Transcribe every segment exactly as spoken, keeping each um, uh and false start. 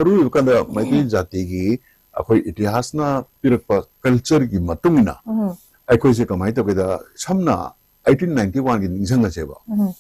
ꯃꯔꯨ ꯑꯣꯏꯕ ꯀꯥꯟꯗ ꯃꯩꯇꯩ ꯖꯥꯇꯤꯒꯤ ꯑꯩꯈꯣꯏ ꯏꯇꯤꯍꯥꯁꯅ ꯄꯤꯔꯛꯄ ꯀꯜꯆꯔꯒꯤ ꯃꯇꯨꯡ ꯏꯟꯅ ꯎꯝ ꯑꯩꯈꯣꯏꯁꯦ ꯀꯃꯥꯏꯅ ꯇꯧꯒꯦꯗ, ꯁꯝꯅ ꯑꯩꯇꯤꯟ ꯅꯥꯏꯟꯇꯤ ꯋꯥꯟꯒꯤ ꯅꯤꯡꯁꯤꯡꯉꯁꯦꯕ꯫ ꯎꯝ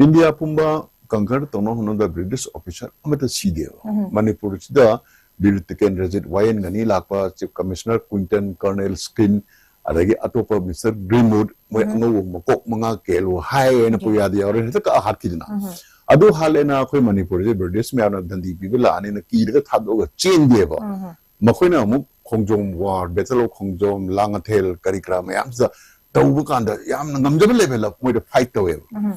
ꯏꯟꯗꯤꯌꯥ ꯄꯨꯝꯕ ꯀꯪꯀꯔ ꯇꯧꯅꯕ ꯍꯣꯠꯅꯕꯗ ꯕ꯭ꯔꯤꯇꯤꯁ ꯑꯣꯐꯤꯁꯔ ꯑꯃꯠꯇ ꯁꯤꯗꯦꯕ꯫ ꯎꯝ ꯃꯅꯤꯄꯨꯔꯁꯤꯗ ꯕꯤꯔ ꯇꯤꯀꯦꯟꯗ꯭ꯔꯖꯤꯠ, ꯋꯥꯌꯦꯟ ꯒꯅꯤ ꯂꯥꯛꯄ, ꯆꯤꯐ ꯀꯃꯤꯁꯅꯔ ꯀ꯭ꯋꯤꯟꯇꯟ, ꯀꯔꯅꯦꯜ ꯁ꯭ꯀꯤꯟ, ꯑꯗꯒꯤ ꯑꯇꯣꯞꯄ ꯃꯤꯁꯇꯔ ꯒ꯭ꯔꯤꯟꯋꯨꯗ, ꯃꯣꯏ ꯎꯝ ꯑꯉꯧꯕ ꯃꯀꯣꯛ ꯃꯉꯥ ꯀꯦꯜꯂꯨ ꯍꯥꯏꯌꯦꯅ ꯎꯝ ꯄꯨꯌꯥꯗ ꯌꯥꯎꯔꯦ, ꯍꯦꯛꯇ ꯀꯛꯑ ꯍꯥꯠꯈꯤꯗꯅ꯫ ꯎꯝ ꯑꯗꯨ ꯍꯥꯠꯂꯦꯅ ꯑꯩꯈꯣꯏ ꯃꯅꯤꯄꯨꯔꯁꯦ ꯕ꯭ꯔꯤꯇꯤꯁ ꯃꯌꯥꯝꯅ ꯗꯟꯗꯤ ꯄꯤꯕ ꯂꯥꯛꯑꯅꯤꯅ ꯀꯤꯔꯒ ꯊꯥꯗꯣꯛꯑꯒ ꯆꯦꯟꯗꯦꯕ꯫ ꯎꯝ ꯃꯈꯣꯏꯅ ꯑꯃꯨꯛ ꯈꯣꯡꯖꯣꯝ ꯋꯥꯔ, ꯕꯦꯇꯜ ꯑꯣꯐ ꯈꯣꯡꯖꯣꯝ, ꯂꯥꯡꯉꯊꯦꯜ, ꯀꯔꯤ ꯀꯔꯥ ꯃꯌꯥꯝꯁꯤꯗ ꯇꯧꯕ ꯀꯥꯟꯗ ꯌꯥꯝꯅ ꯉꯝꯖꯕ ꯂꯦꯚꯦꯜꯗ ꯃꯣꯏꯗ ꯐꯥꯏꯠ ꯇꯧꯋꯦꯕ꯫ ꯎꯝ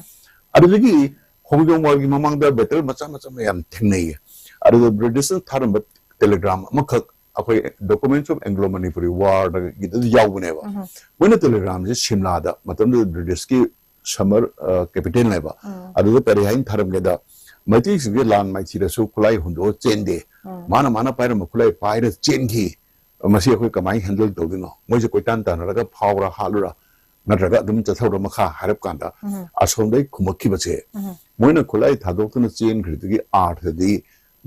ꯑꯗꯨꯗꯒꯤ ꯈꯣꯡꯖꯣꯝ ꯋꯥꯔꯒꯤ ꯃꯃꯥꯡꯗ ꯕꯦꯇꯜ ꯃꯆꯥ ꯃꯆꯥ ꯃꯌꯥꯝ ꯊꯦꯡꯅꯩꯌꯦ꯫ ꯑꯗꯨꯗ ꯕ꯭ꯔꯤꯇꯤꯁꯅ ꯊꯥꯔꯝꯕ ꯇꯦꯂꯤꯒ꯭ꯔꯥꯝ ꯑꯃꯈꯛ ꯑꯩꯈꯣꯏ ꯗꯣꯀꯨꯃꯦꯟꯠꯁ ꯑꯣꯐ ꯑꯦꯡꯒ꯭ꯂꯣ ꯃꯅꯤꯄꯨꯔꯤ ꯋꯥꯔꯗꯒꯤꯗ ꯌꯥꯎꯕꯅꯦꯕ꯫ ꯎꯝ ꯃꯣꯏꯅ ꯇꯦꯂꯤꯒ꯭ꯔꯥꯝꯁꯦ ꯁꯤꯝꯂꯥꯗ, ꯃꯇꯝꯗꯨꯗ ꯕ꯭ꯔꯤꯇꯤꯁꯀꯤ ꯁꯝꯃꯔ ꯀꯦꯄꯤꯇꯦꯜꯅꯦꯕ, ꯎꯝ ꯑꯗꯨꯗ ꯀꯔꯤ ꯍꯥꯏꯅ ꯊꯥꯔꯝꯒꯦꯗ, ꯃꯩꯇꯩꯁꯤꯡꯁꯦ ꯂꯥꯟ ꯃꯥꯏꯊꯤꯔꯁꯨ ꯈꯨꯠꯂꯥꯏ ꯍꯨꯟꯗꯣꯛꯑ ꯆꯦꯟꯗꯦ, ꯎꯝ ꯃꯥꯅ ꯃꯥꯅ ꯄꯥꯏꯔꯝꯕ ꯈꯨꯠꯂꯥꯏ ꯄꯥꯏꯔ ꯆꯦꯟꯈꯤ꯫ ꯃꯁꯤ ꯑꯩꯈꯣꯏ ꯀꯃꯥꯏꯅ ꯍꯦꯟꯗꯜ ꯇꯧꯗꯣꯏꯅꯣ? ꯃꯣꯏꯁꯦ ꯀꯣꯏꯇꯥꯟ ꯇꯥꯟꯅꯔꯒ ꯐꯥꯎꯔ ꯍꯥꯠꯂꯨꯔ, ꯅꯠꯇ꯭ꯔꯒ ꯑꯗꯨꯝ ꯆꯠꯊꯧꯔ ꯃꯈꯥ ꯍꯥꯏꯔꯞ ꯀꯥꯟꯗ ꯎꯝ ꯑꯁꯣꯝꯗꯩ ꯈꯨꯝꯃꯛꯈꯤꯕꯁꯦ, ꯎꯝ ꯃꯣꯏꯅ ꯈꯨꯠꯂꯥꯏ ꯊꯥꯗꯣꯛꯇꯨꯅ ꯆꯦꯟꯈ꯭ꯔꯤꯗꯨꯒꯤ ꯑꯥꯔꯊꯗꯤ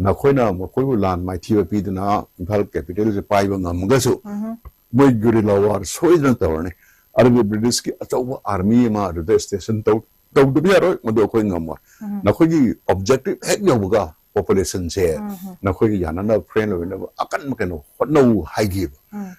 ꯅꯈꯣꯏꯅ ꯃꯈꯣꯏꯕꯨ ꯂꯥꯟ ꯃꯥꯏꯊꯤꯕ ꯄꯤꯗꯨꯅ ꯏꯝꯐꯥꯜ ꯀꯦꯄꯤꯇꯦꯜꯁꯦ ꯄꯥꯏꯕ ꯉꯝꯃꯒꯁꯨ ꯎꯝ ꯃꯣꯏ ꯒꯨꯔꯤꯂꯥ ꯋꯥꯔ ꯁꯣꯏꯗꯅ ꯇꯧꯔꯅꯤ꯫ ꯑꯗꯨꯒ ꯕ꯭ꯔꯤꯇꯤꯁꯀꯤ ꯑꯆꯧꯕ ꯑꯥꯔꯃꯤ ꯑꯃ ꯑꯗꯨꯗ ꯁ꯭ꯇꯦꯁꯟ ꯇꯧ ꯇꯧꯗꯕ ꯌꯥꯔꯣꯏ, ꯃꯗꯨ ꯑꯩꯈꯣꯏ ꯉꯝꯃꯣꯏ꯫ ꯎꯝ ꯅꯈꯣꯏꯒꯤ ꯑꯣꯕꯖꯦꯛꯇꯤꯚ ꯍꯦꯛ ꯌꯧꯕꯒ ꯄꯣꯄꯨꯂꯦꯁꯟꯁꯦ ꯎꯝ ꯅꯈꯣꯏꯒꯤ ꯌꯥꯅꯅꯕ, ꯐ꯭ꯔꯦꯟ ꯑꯣꯏꯅꯕ ꯑꯀꯟꯕ ꯀꯩꯅꯣ ꯍꯣꯠꯅꯧ ꯍꯥꯏꯈꯤꯕ꯫ ꯎꯝ